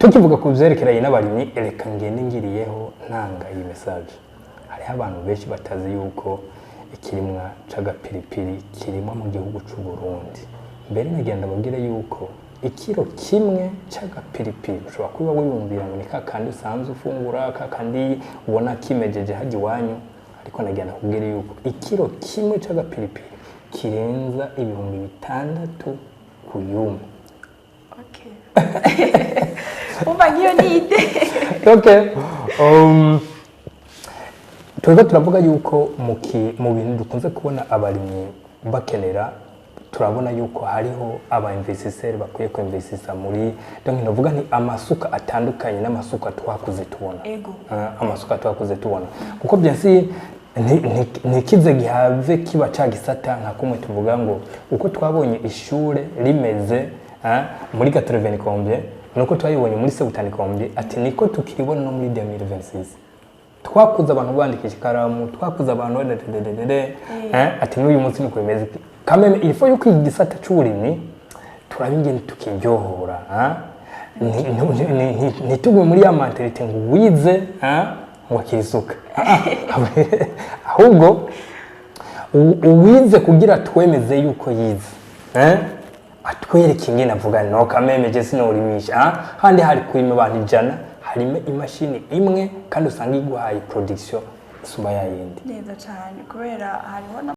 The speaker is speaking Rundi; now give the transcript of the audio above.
Tukivuga ku vyerekeranye n'abarimyi, reka ngende ngiriyeho ntanga iyi message. Hariho abantu benshi batazi yuko ikirimwa c'agapiripiri kirimwa mu gihugu c'u Burundi. Mbere nagenda babwire yuko ikiro kimwe c'agapiripiri, ushobora kuba wiyumvira ngo ni kakandi usanzwe ufungura, kakandi ubona kimejeje hajya iwanyu, ariko nagenda kubwira yuko ikiro kimwe c'agapiripiri kirenza 6000 ku yumwe. Okay. Umva, nk'iyo ni idée. Okay. Turiko turavuga yuko mu bintu dukunze kubona abarimyi bakenera, turabona yuko hariho aba investisseurs bakwiye kuinvestisa muri, donc ndavuga nti amasuka atandukanye n'amasuka twakuze tubona. Amasuka twakuze tubona, kuko bien sûr ntikize gihave kiba ca gisata nka kumwe tuvuga ngo uko twabonye ishure rimeze muri 80 combien, nuko twayibonye muri septante combien, ati niko tukiribona no muri 2026. Twakuze abantu bandikisha ikaramu, twakuze abantu dedededede, ati n'uyu munsi niko bimeze. Quand même il faut yuko iki gisata c'uburimyi turaba ingene tukiryohora, ntitugume muri ya mentalité ngo wize ngo akirisuka. Ahubwo uwize kugira twemeze yuko yize, atwereke ingene avuga: "No quand même je sinorimisha." Handi hari kurima abantu 100, harimo imashini imwe, kandi usanga iguhaye production isumba ya yindi. Neza cyane, kubera hariho na